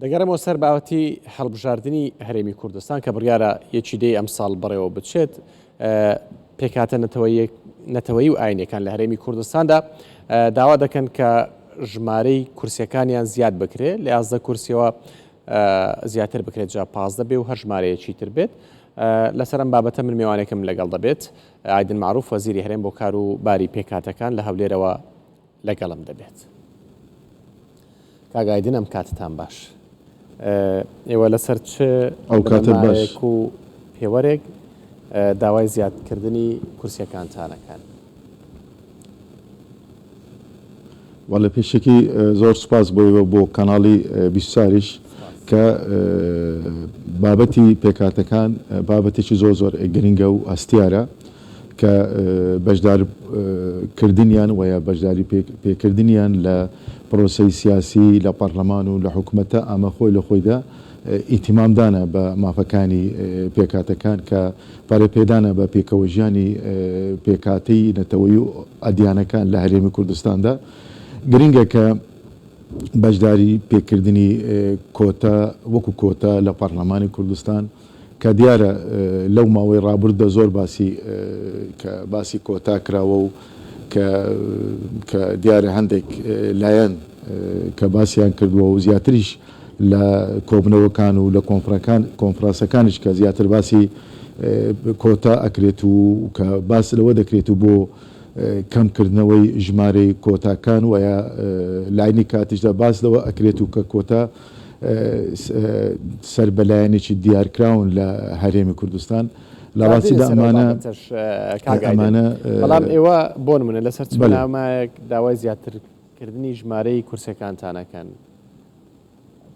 دەگەڕێمەوە سەر باوەتی هەڵبژاردنی هەرێمی کوردستان کە بڕیارە یەکی دەی ئەمساڵ بەڕێوە بچێت پێکهاتە نەتەوەیی و ئاینەکان لە هەرێمی کوردستاندا داوا دەکەن کە ژمارەی کورسیەکانیان زیاد بکرێت لە 11 کورسیەوە زیاتر بکرێت جا 15 بێ و هەر ژمارەیەکی تر بێت لەسەر ئەم بابەتە من میوانێکم لەگەڵ دەبێت ئایدن معروف وەزیری هەرێم بۆ کار و باری پێکهاتەکان لە هەولێرەوە لەگەڵم دەبێت. کاک ئایدن ئەم کاتتان باش. ئێوە لەسەر چ ئەو کاتت باش. بنەمایەک و پێوەرێک داوای زیادکردنی کورسیەکانتانەکەن؟ بەڵێ پێشەکی زۆر سوپاس بۆ ئێوە بۆ کەناڵی 24یش کە بابەتی پێکهاتەکان بابەتێکی زۆر زۆر گرنگە و هەستیارە. کە بەشدار کردنیان و یا بەشداری پێکردنیان لە پرۆسەی سیاسی لە پەڕلەمان و لە حکومەتە ئەمە خۆی لە خۆیدا ئیتیمامدانە بە مافەکانی پێکهاتەکان کە پەرەپێدانە بە پێکەوەژیانی پێکهاتەی نەتەوەیی و ئەدیانەکان لە هەرێمی کوردستاندا گرنگە کە بەشداری پێکردنی کۆتا وەکو کۆتا لە پەڕلەمانی کوردستان کە دیارە لەو ماوەی ڕابردوودا زۆر باسی کە باسی کۆتا کراوە و کە کە دیارە هەندێک لایەن کە باسیان کردووە و زیاتریش لە کۆبنەوەکان و لە کۆنفرەکان کۆنفرانسەکانیش کە زیاتر باسی کۆتا ئەکرێت و کە باس لەوە دەکرێت و بۆ کەمکردنەوەی ژمارەی کۆتاکان و یا لاینی کاتیشدا باس لەوە ئەکرێت و کە کۆتا سەر بە لایەنێکی دیارکراون لە هەرێمی کوردستان لە ڕاستیدا ئەمانە ئەمانە بەڵام ئێوە بۆ نمونە لەسەر چ بنەمایەک داوای زیاترکردنی ژمارەی کورسەکانتانەکەن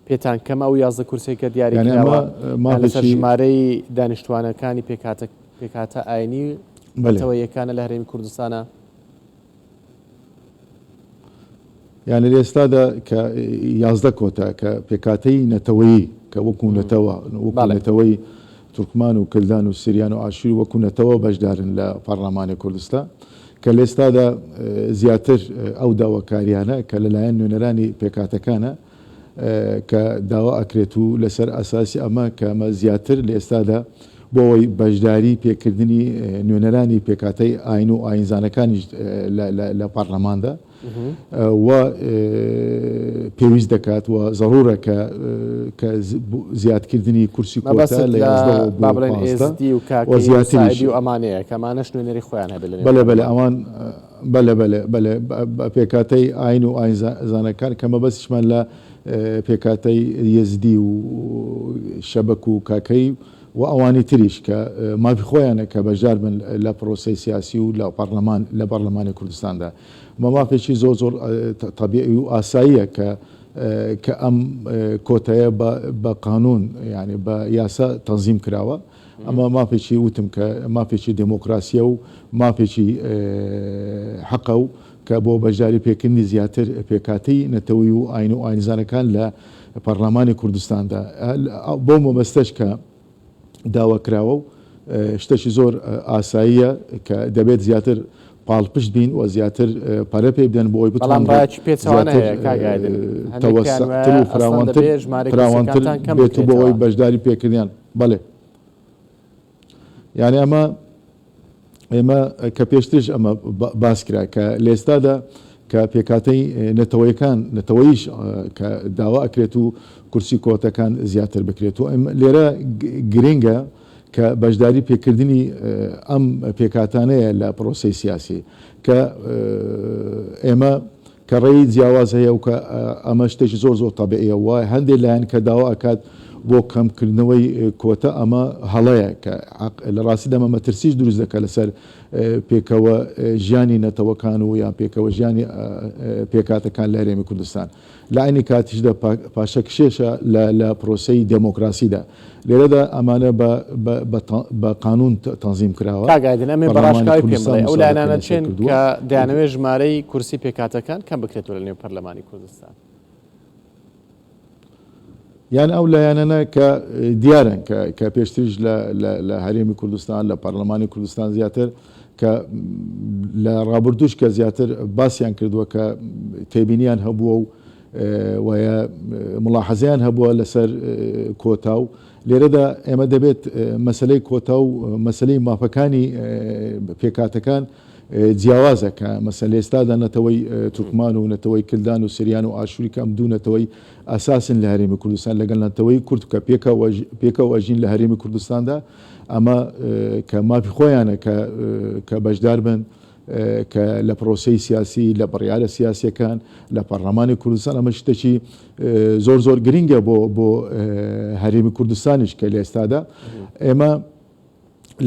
پێتان کەم ئەو 11 کورسێکە دیاری کراوە لەسەر ژمارەی دانیشتوانەکانی پێکهاتە پێکهاتە ئاینی نەتەوەیەکانە لە هەرێمی کوردستانە یانی لە ئێستادا کە 11 کۆتا کە پێکهاتەی نەتەوەیی کە وەکو نەتەوە وەکو نەتەوەی تورکمان و کلدان و سریان و ئاشوری وەکو نەتەوە بەشدارن لە پەرلەمانی کوردستان کە لە ئێستادا زیاتر ئەو داواکاریانە کە لەلایەن نوێنەرانی پێکهاتەکانە کە داوا ئەکرێت و لەسەر ئەساسی ئەمە کە ئەمە زیاتر لە ئێستادا بۆ ئەوەی بەشداری پێکردنی نوێنەرانی پێکهاتەی ئاین و ئاینزانەکانیش لە پەرلەماندا و پێویست دەکات و زەڕورە کە کە زیادکردنی کورسی کۆتا لە یازدەوە بۆ 15 و زیاتریش و ئەمانەیە کە ئەمانەش نوێنەری خۆیان هەبێت بەلێ بەلێ ئەوان بەلێ بەلێ بەلێ بە پێکهاتەی ئاین و ئاینزانەکان کە مەبەستیشمان لە پێکهاتەی یەزدی و شەبەک و کاکەیی و ئەوانی تریش کە مافی خۆیانە کە بەشدار بن لە پرۆسەی سیاسی و لە پەڕلەمان لە پەڕلەمانی کوردستاندا بە مافێکی زۆر زۆر تەبیعی و ئاساییە کە کە ئەم کۆتایە بە بە قانون یعنی بە یاسا تەنزیم کراوە ئەمە مافێکی وتم کە مافێکی دێمۆکراسیە و مافێکی حەقە و کە بۆ بەشداری پێکردنی زیاتر پێکهاتەی نەتەوەی و ئاین و ئاینزانەکان لە پەڕلەمانی کوردستاندا بەو مەبەستەش کە داوا کراوە و شتێکی زۆر ئاساییە کە دەبێت زیاتر پاڵپشت بین و زیاتر پەرە پێ بدەن بۆ ئەوەی بەڵام بتوانرێت ڕایەکی پێچەوانە زیاتر هەیە کاک ئایدن هەندێک پێیان تەوەسعتر وایە و ئەسڵەن فراوانتر دەبێ ژمارەی فراوانتر کورسیەکانتان کەم بێت و بۆ بکرێتەوە. ئەوەی بەشداری پێکردنیان بەڵێ یانی ئەمە ئێمە کە پێشتریش ئەمە باس کرا کە لە ئێستادا کە پێکهاتەی نەتەوەیەکان نەتەوەیش کە داوا ئەکرێت و کورسی کۆتەکان زیاتر بکرێت و لێرە گرنگە کە بەشداری پێکردنی ئەم پێکهاتانەیە لە پرۆسەی سیاسی کە ئێمە کە ڕێی جیاواز هەیە و کە ئەمە شتێکی زۆر زۆر تەبیعیە و هەندێ لایەن کە داوا ئەکات بۆ کەمکردنەوەی کۆتا ئەمە هەڵەیە کە لە ڕاستیدا ئەمە مەترسیش دروست دەکات لەسەر پێکەوە ژیانی نەتەوەکان و یان پێکەوە ژیانی پێکهاتەکان لە هەرێمی کوردستان. لە عەینی کاتیشدا پاشەکشێشە لە پرۆسەی دێمۆکراسیدا. لێرەدا ئەمانە بە قانوون تەنزیم کراوە. کاک ئایدن ئەمێ بە پەرلەمانی ڕاشکاوی پێم کوردستان بڵێ ئەو موسادەقەی لایەنانە لەسەر چێن کردووە. کە دەیانەوێت ژمارەی کورسی پێکهاتەکان کەم بکرێتەوە لە نێو پەرلەمانی کوردستان؟ یان ئەو لایەنانە کە دیارن کە کە پێشتریش لە لە هەرێمی کوردستان لە پەرلەمانی کوردستان زیاتر کە لە ڕابردووش کە زیاتر باسیان کردووە کە تێبینیان هەبووە و. وایە مڵاحەزەیان هەبووە لەسەر کۆتا و لێرەدا ئێمە دەبێت مەسلەی کۆتا و مەسلەی مافەکانی پێکاتەکان جیاوازە کە مەسەن لە ئێستادا نەتەوەی تورکمان و نەتەوەی کلدان و سریان و ئاشوری کە ئەم دوو نەتەوەی ئەساسن لە هەرێمی کوردستان لەگەڵ نەتەوەی کورد کە پێکەوە ئەژین لە هەرێمی کوردستاندا ئەمە کە مافی خۆیانە کە کە بەشدار بن کە لە پرۆسەی سیاسی لە بڕیارە سیاسیەکان لە پەرلەمانی کوردستان ئەمە شتێکی زۆر زۆر گرنگە بۆ بۆ هەرێمی کوردستانیش کە لە ئێستادا ئێمە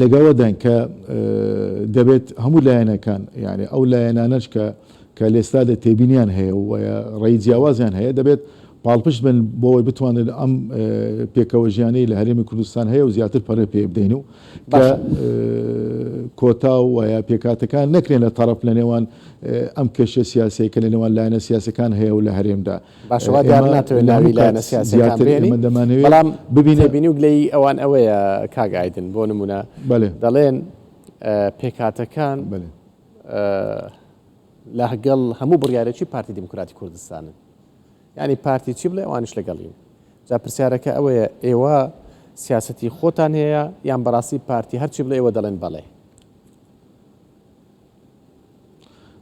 لەگەڵەداین کە دەبێت هەموو لایەنەکان یعنی ئەو لایەنانەش کە کە لێستادا تێبینیان هەیە و ڕێی جیاوازیان هەیە دەبێت پاڵپشت بن بۆ ئەوەی بتوانن ئەم پێکەوە ژیانەی لە هەرێمی کوردستان هەیە و زیاتر پەرە پێ بدەین و کە کۆتا و یا پێکاتەکان نەکرێن لە تەڕەف لە نێوان ئەم کێشە سیاسەیە کە لە نێوان لایەنە سیاسەکان هەیە و لە هەرێمدا باشە وا دیار ناتەوێت ناوی لایەنە سیاسیەکان بێنی بەڵام ببینی و گلەیی ئەوان ئەوەیە کاک ئایدن بۆ نمونە دەڵێن پێکهاتەکان لەگەڵ هەموو بڕیارێکی پارتی دیموکراتی کوردستانن یعنی پارتی چی بڵێ ئەوانش لەگەڵین جا پرسیارەکە ئەوەیە ئێوە سیاستی خۆتان هەیە یان بەڕاستی پارتی هەرچی بڵێ ئێوە دەڵێن بەڵێ؟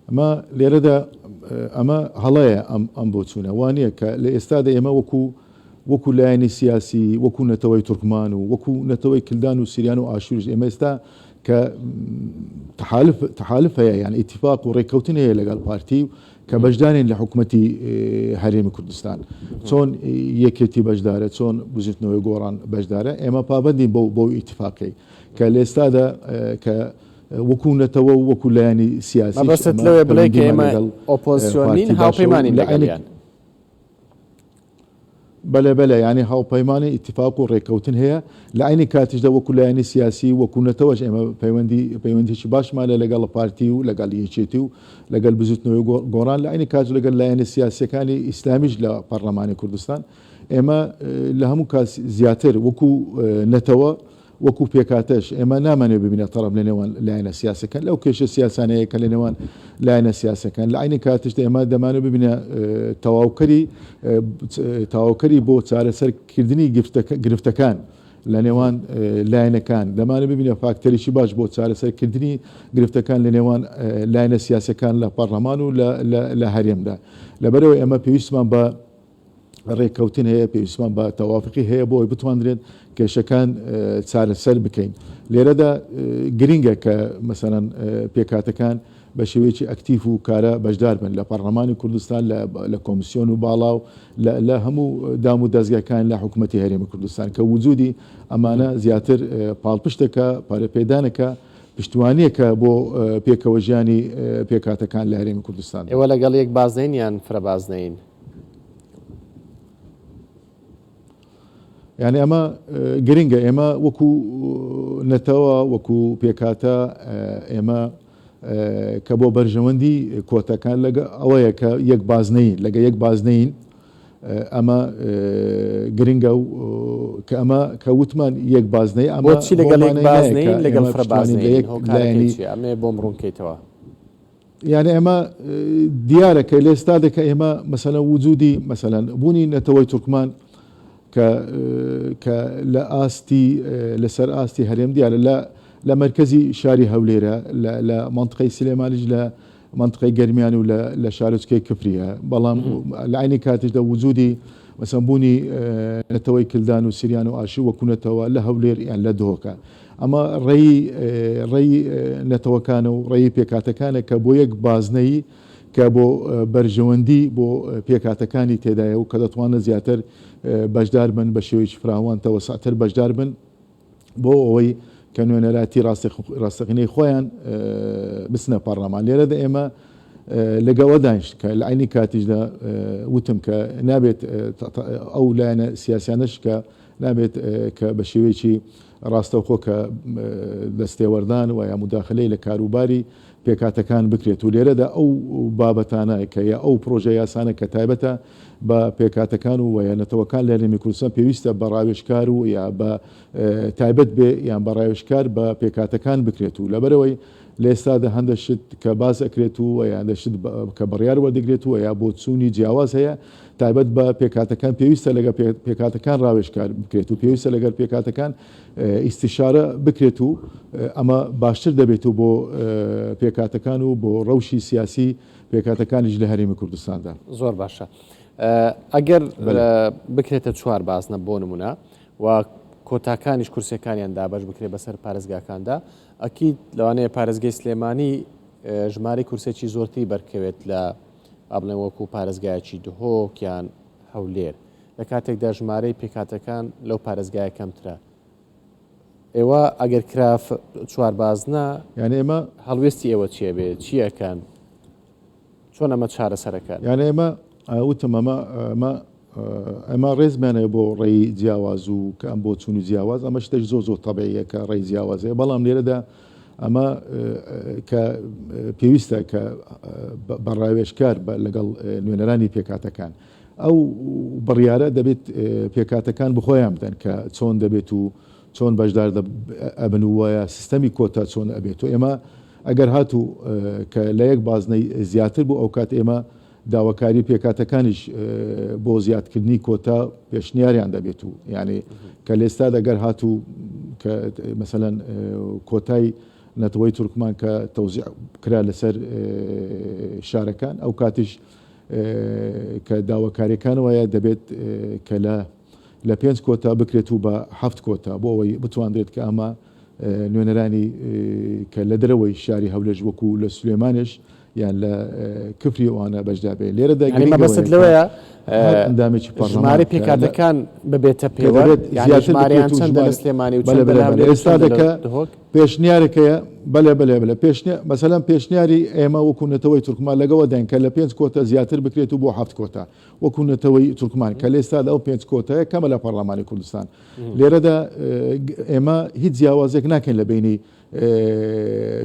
ئەمە لێرەدا ئەمە هەڵەیە ئەم ئەم بۆچوونە وا نییە کە لە ئێستادا ئێمە وەکو وەکو لایەنی سیاسی وەکو نەتەوەی تورکمان و وەکو نەتەوەی کلدان و سریان و ئاشوریش ئێمە ئێستا کە تحالف تحالف هەیە یان ئیتفاق و ڕێککەوتن هەیە لەگەڵ پارتی و کە بەشدارین لە حکومەتی هەرێمی کوردستان چۆن یەکێتی بەشدارە چۆن بزوتنەوەی گۆڕان بەشدارە ئێمە پابندین بەو بەو ئیتفاقی کە لە ئێستادا کە وەکو نەتەوە و وەکو لایەنی سیاسیش مەبەستت ئەمە لەوەیە بڵێ کە پەیوەندیمان ئێمە لەگەڵ ئۆپۆزسیۆن نین پارتی باشە و هاوپەیمانین لە عەینی لەگەڵیان. بەلێ بەلێ یانی هاوپەیمانی ئیتیفاق و ڕێککەوتن هەیە لە عەینی کاتیشدا وەکو لایەنی سیاسی و وەکو نەتەوەش ئێمە پەیوەندی پەیوەندیی باشمانە لەگەڵ پارتی و لەگەڵ یەکێتی و لەگەڵ بزوتنەوەی گۆڕان لە عەینی کاتیش لەگەڵ لایەنە سیاسیەکانی ئیسلامیش لە پەڕلەمانی کوردستان ئێمە لە هەموو کات زیاتر وەکو نەتەوە وەکو پێکهاتەش ئێمە نامانەوێت ببینە تەڕەف لە نێوان لایەنە سیاسەکان لەو کێشە سیاسانەیە کە لە نێوان لایەنە سیاسەکان لە عەینی کاتیشدا ئێمە دەمانەوێت ببینە تەواوکەری تەواوکەری بۆ چارەسەرکردنی گرفتەکان لە نێوان لایەنەکان دەمانەوێت ببینە فاکتەرێکی باش بۆ چارەسەرکردنی گرفتەکان لە نێوان لایەنە سیاسەکان لە پەرلەمان و لە هەرێمدا لەبەرئەوەی ئێمە پێویستمان بە ڕێککەوتن هەیە، پێویستمان بە تەوافقی هەیە بۆ ئەوەی بتواندرێت کێشەکان چارەسەر بکەین. لێرەدا گرنگە کە مەسەلەن پێکهاتەکان بە شێوەیەکی ئەکتیف و کارا بەشدار بن لە پەڕلەمانی کوردستان، لە کۆمسیۆن و باڵا و لە هەموو دام و دەزگاکان لە حکوومەتی هەرێمی کوردستان کە وجودی ئەمانە زیاتر پاڵپشتێکە، پەرەپێدانێکە، پشتیوانییەکە بۆ پێکەوەژیانی پێکهاتەکان لە هەرێمی کوردستاندا. ئێوە لەگەڵ یەک بازنەین یان فرە بازنەین؟ یعنی ئەمە گرنگە ئێمە وەکو نەتەوە وەکو پێکاتە ئێمە کە بۆ بەرژەوەندی کۆتەکان لەگە ئەوەیە کە یەک بازنەین لەگە یەک بازنەین ئەمە گرنگە و کە ئەمە کە وتمان یەک بازنەی ئەمە بۆچی لەگەڵ یەک بازنەین لەگەڵ فرە بازنەین هۆکارەکەی چییە ئەمەیە بۆم ڕوونکەیتەوە. یانی ئێمە دیارە کە لە ئێستادا کە ئێمە مەسەلەن وجودی مەسەلەن بوونی نەتەوەی تورکمان کە کە لە ئاستی لەسەر ئاستی هەرێم دیارە لە لە مەرکەزی شاری هەولێرە لە لە مەنتقەی سلێمانیش لە مەنتقەی گەرمیان و لە لە شارۆچکەی کفریە بەڵام لە عەینی کاتیشدا وجودی مەسەن بوونی نەتەوەی کلدان و سریان و ئاشور وەکو نەتەوە لە هەولێر یان لە دهۆکە ئەمە ڕێی ڕێی نەتەوەکانە و ڕێی پێکهاتەکانە کە بۆ یەک بازنەیی کە بۆ بەرژەوەندی بۆ پێکهاتەکانی تێدایە و کە دەتوانن زیاتر بەشدار بن بە شێوەیەکی فراوان تەوەسعتر بەشدار بن بۆ ئەوەی کە نوێنەراتی ڕاستەقینەی خۆیان بچنە پەڕلەمان. لێرەدا ئێمە لەگەڵداین کە لە عەینی کاتیشدا وتم کە نابێت ئەو لایەنە سیاسیانەش کە نابێت کە بە شێوەیەکی ڕاستەوخۆ کە دەستێوەردان و یا موداخلەی لە کاروباری پێکهاتەکان بکرێت و لێرەدا ئەو بابەتانە کە یا ئەو پرۆژە یاسانە کە تایبەتە بە پێکهاتەکان و یا نەتەوەکان لە هەرێمی کوردستان پێویستە بە ڕاوێژکار و یا بە تایبەت بێ یان بە ڕاوێژکار بە پێکهاتەکان بکرێت و لەبەرئەوەی. لە ئێستادا هەندە شت کە باس ئەکرێت و یا هەندە شت کە بڕیار وەردەگرێت و یا بۆچوونی جیاواز هەیە تایبەت بە پێکهاتەکان پێویستە لەگەڵ پێکهاتەکان ڕاوێژکار بکرێت و پێویستە لەگەڵ پێکهاتەکان ئیستیشارە بکرێت و ئەمە باشتر دەبێت و بۆ پێکهاتەکان و بۆ ڕەوشی سیاسی پێکهاتەکانیش لە هەرێمی کوردستاندا. زۆر باشە ئەگەر بکرێتە چوار بازنە بۆ نمونە و کۆتاکانیش کورسیەکانیان دابەش بکرێت بەسەر پارێزگاکاندا ئەکید لەوانەیە پارێزگەی سلێمانی ژمارەی کورسێکی زۆرتری بەرکەوێت لە با بڵێن وەکو پارێزگایەکی دهۆک یان هەولێر لە کاتێکدا ژمارەی پێکهاتەکان لەو پارێزگایە کەمترە ئێوە ئەگەر کرا چوار بازنە یان ئێمە هەڵوێستی ئێوە چیە بێ چیەکەن چۆن ئەمە چارەسەرەکەن؟ یان ئێمە وتم ئەمە ئەمە ئەمە ڕێزمان هەیە بۆ ڕێی جیاواز و کە ئەم بۆچوونی جیاواز ئەمە شتێک زۆر زۆر تەبیعیە کە ڕێی جیاواز هەیە بەڵام لێرەدا ئەمە کە پێویستە کە بە ڕاوێژکار بە لەگەڵ نوێنەرانی پێکهاتەکان ئەو بڕیارە دەبێت پێکهاتەکان بخۆیان بدەن کە چۆن دەبێت و چۆن بەشدار ئەبن و سیستەمی کۆتا چۆن ئەبێت و ئێمە ئەگەر هاتوو کە لە یەک بازنەی زیاتر بوو ئەوکات ئێمە داواکاری پێکهاتەکانیش بۆ زیادکردنی کۆتا پێشنیاریان دەبێت و یعنی کە لێستادا گەر هاتوو کە مەسەلەن کۆتای نەتەوەی تورکمان کە تەوزیع کرا لەسەر شارەکان ئەو کاتیش کە داواکاریەکان وایە دەبێت کە لە لە پێنج کۆتا بکرێت و بە حەفت کۆتا بۆ ئەوەی بتواندرێت کە ئەمە نوێنەرانی کە لە دەرەوەی شاری هەولێرش وەکو لە سلێمانێش یان لە کفری ئەوانە بەشدار بێ لێرەدا یانی مەبەستت لەوەیە ئەندامێکی ژمارەی پێکهاتەکان ببێتە پێوەر یانی ژمارەیان چەندە لە سلێمانی و چەندە لە هەولێر و ئێستا چەندە لە دەکە دهۆک؟ پێشنیارەکەیە بەلێ بەلێ بەلێ پێشنیا مەسەلەن پێشنیاری ئێمە وەکو نەتەوەی تورکمان لەگەوەداین کە لە پێنج کۆتا زیاتر بکرێت و بۆ حەفت کۆتا وەکو نەتەوەی تورکمان کە لێستادا ئەو پێنج کۆتایە کەمە لە پەرلەمانی کوردستان لێرەدا ئێمە هیچ جیاوازێک ناکەین لە بینی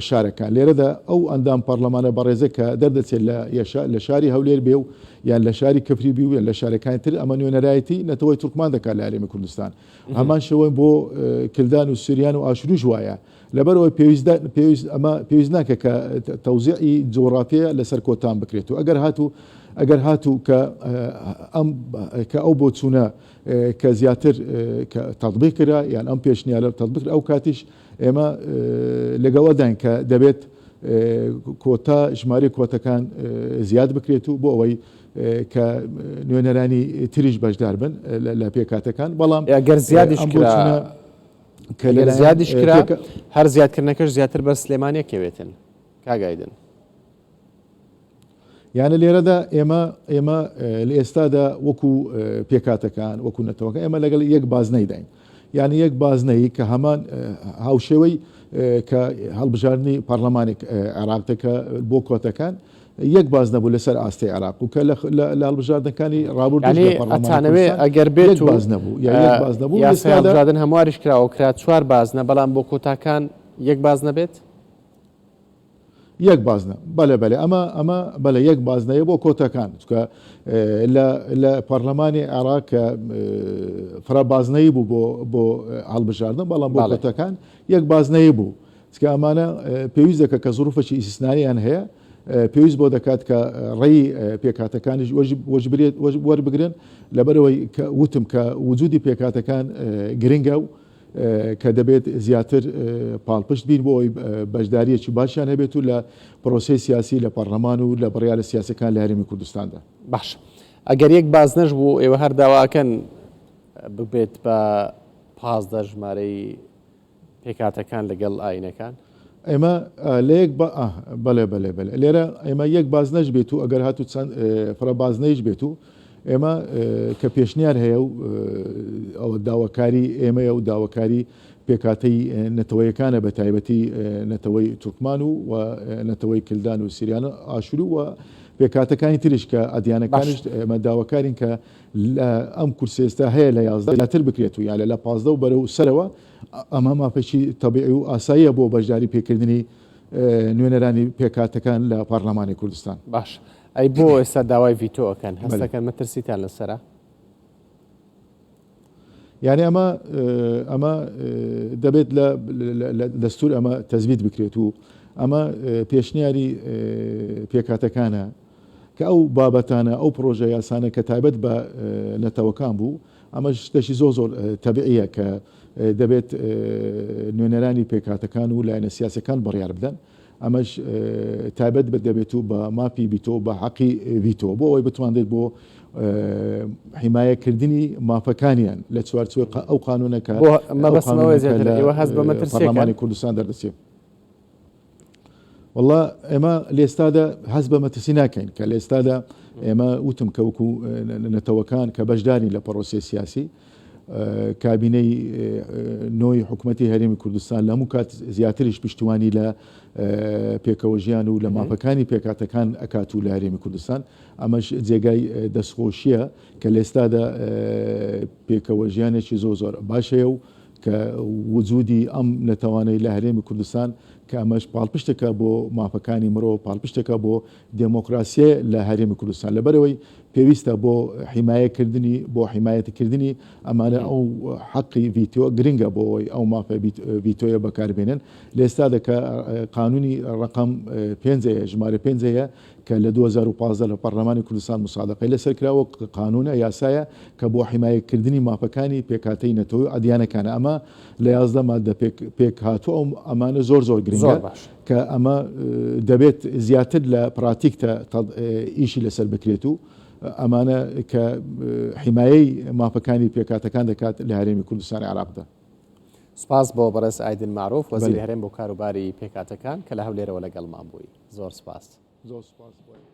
شارەکان لێرەدا ئەو ئەندام پەرلەمانە بەڕێزە کە دەردەچێت لە یەشا لە شاری هەولێر بێ و یان لە شاری کفری بی و یان لە شارەکانی تر ئەمە نوێنەرایەتی نەتەوەی تورکمان دەکات لە هەرێمی کوردستان هەمان شێوەی بۆ کلدان و سریان و ئاشوریش وایە لەبەرئەوەی پێویست پێویست ئەمە پێویست ناکە کە تەوزیعی جوغرافیە لەسەر کۆتان بکرێت و ئەگەر هاتوو ئەگەر هاتوو کە ئەم کە ئەو بۆچوونە کە زیاتر کە تەطبیق کرا یان ئەم پێشنیارە تەطبیق ئەو کاتیش ئێمە لەگەڵداین کە دەبێت کۆتا ژمارەی کۆتەکان زیاد بکرێت و بۆ ئەوەی کە نوێنەرانی تریش بەشدار بن لە پێکاتەکان بەڵام گەر زیادیش کرا کە لە زیادیش کرا هەر زیادکردنەکەش زیاتر بەر سلێمانیە کەوێتن کاک ئایدن. یانە لێرەدا ئێمە ئێمە لە ئێستادا وەکو پێکاتەکان وەکو نەتەوەکە ئێمە لەگەڵ یەک بازنەیداین یعنی یەک بازنەی کە هەمان هاوشێوەی کە هەڵبژاردنی پەرلەمانێک عێراق دەکە بۆ کۆتەکان یەک باز نەبوو لەسەر ئاستی عێراق و کە لە هەڵبژاردنەکانی ڕابردووش یانی لە پەرلەمانی ئەتانەوێ کوردستان ئەگەر بێت یەک و باز نەبوو یا یەک باز نەبوو یاسای ئێستادا هەڵبژاردن هەمواریش کراوە کرا چوار بازنە بەڵام بۆ کۆتاکان یەک باز نەبێت؟ یەک بازنە بەلێ بەلێ ئەمە ئەمە بەلێ یەک بازنەیە بۆ کۆتاکان چونکە لە لە پەرلەمانی عێراق کە فرە بازنەیی بوو بۆ بۆ هەڵبژاردن بەڵام بۆ بەڵێ. کۆتاکان یەک بازنەیی بوو چونکە ئەمانە پێویست دەکات کە زروفێکی ئیستسناییان هەیە، پێویست بۆ دەکات کە ڕێی پێکهاتەکانیش وەژبرێت وەربگرن، لەبەرئەوەی کە وتم کە وجودی پێکهاتەکان گرنگە و کە دەبێت زیاتر پاڵپشت بین بۆ ئەوەی بەشدارییەکی باشیان هەبێت و لە پرۆسەی سیاسی لە پەرلەمان و لە بڕیارە سیاسیەکان لە هەرێمی کوردستاندا. باشە ئەگەر یەک بازنەش بوو ئێوە هەر داواکەن ببێت بە 15 ژمارەی پێکهاتەکان لەگەڵ ئاینەکان؟ ئێمە لە یەک بە بەڵێ بەلێ بەلێ لێرە ئێمە یەک بازنەش بێت و ئەگەر هاتوو چەند فرە بازنەیش بێت و ئێمە کە پێشنیار هەیە و ئەوە داواکاری ئێمەیە و داواکاری پێکهاتەی نەتەوەیەکانە بە تایبەتی نەتەوەی تورکمان و و نەتەوەی کلدان و سریان و ئاشوری و پێکهاتەکانی تریش کە ئەدیانەکانیش ئێمە داواکارین کە لە ئەم کورسە ئێستا هەیە لە 11 زیاتر بکرێت و یان لە 15 و بەرەو سەرەوە ئەمە مافێکی تەبیعی و ئاساییە بۆ بەشداری پێکردنی نوێنەرانی پێکهاتەکان لە پەرلەمانی کوردستان. باش ئەی بۆ ئێستا داوای ڤیتۆ ئەکەن هەستەکەن مەترسیتان لەسەرە؟ یعنی ئەمە ئەمە دەبێت لە دەستور ئەمە تەزبیت بکرێت و ئەمە پێشنیاری پێکهاتەکانە کە ئەو بابەتانە، ئەو پڕۆژە یاسانە کە تایبەت بە نەتەوەکان بوو، ئەمەش شتێکی زۆر زۆر تەبیعیە کە دەبێت نوێنەرانی پێکهاتەکان و لایەنە سیاسیەکان بڕیار بدەن. ئەمەش تایبەت بە دەبێت و بە مافی ڤیتۆ، بە حەقی ڤیتۆ بۆ ئەوەی بتوانرێت بۆ حیمایەکردنی مافەکانیان لە چوارچێوەی ئەو قانونە کە بۆ مەبەستم ئەوەیە زیاتر ئێوە هەست بە مەترسییەکەن؟ پەرلەمانی کوردستان دەردەچێت. وەڵا ئێمە لێستادا هەست بە مەترسی ناکەین کە لێستادا ئێمە وتم کە وەکو نەتەوەکان کە بەشدارین لە پرۆسەی سیاسی کابینەی نۆی حکوومەتی هەرێمی کوردستان لە هەموو کات زیاتریش پشتیوانی لە پێکەوەژیان و لە مافەکانی پێکاتەکان ئەکات و لە هەرێمی کوردستان ئەمەش جێگای دەستخۆشیە کە لێستادا پێکەوەژیانێکی زۆر زۆر باش هەیە و کە وجودی ئەم نەتەوانەی لە هەرێمی کوردستان کە ئەمەش پاڵپشتێکە بۆ مافەکانی مرۆڤ، پاڵپشتێکە بۆ دێمۆکراسییە لە هەرێمی کوردستان. لەبەرئەوەی پێویستە بۆ حیمایە کردنی بۆ حیمایەتی کردنی ئەمانە ئەو حەقی ڤیتۆ گرنگە بۆ ئەوەی ئەو مافە ڤیتۆیە بەکار بێنن. لە ئێستادا کە قانوونی ڕەقەم پێنج هەیە، ژمارە پێنج هەیە کە لە 2015 لە پەڕلەمانی کوردستان موسادەقەی لەسەر کرا وەک قانوونە، یاسایە کە بۆ حیمایە کردنی مافەکانی پێکهاتەی نەتەوەی و ئەدیانەکانە. ئەمە لە 11 ماددە پێک پێک هاتووە ئەو ئەمانە زۆر زۆر گرنگە زۆر باش. کە ئەمە دەبێت زیاتر لە پراتیک تە ئیشی لەسەر بکرێت و ئەمانە کە حیمایەی مافەکانی پێکهاتەکان دەکات لە هەرێمی کوردستانی عێراقدا. سپاس بۆ بەڕێز ئایدن مەعروف وەزیری هەرێم بۆ کاروباری پێکهاتەکان کە لە هەولێرەوە لەگەڵمان بووی. زۆر سپاس. زۆر سپاس بۆ.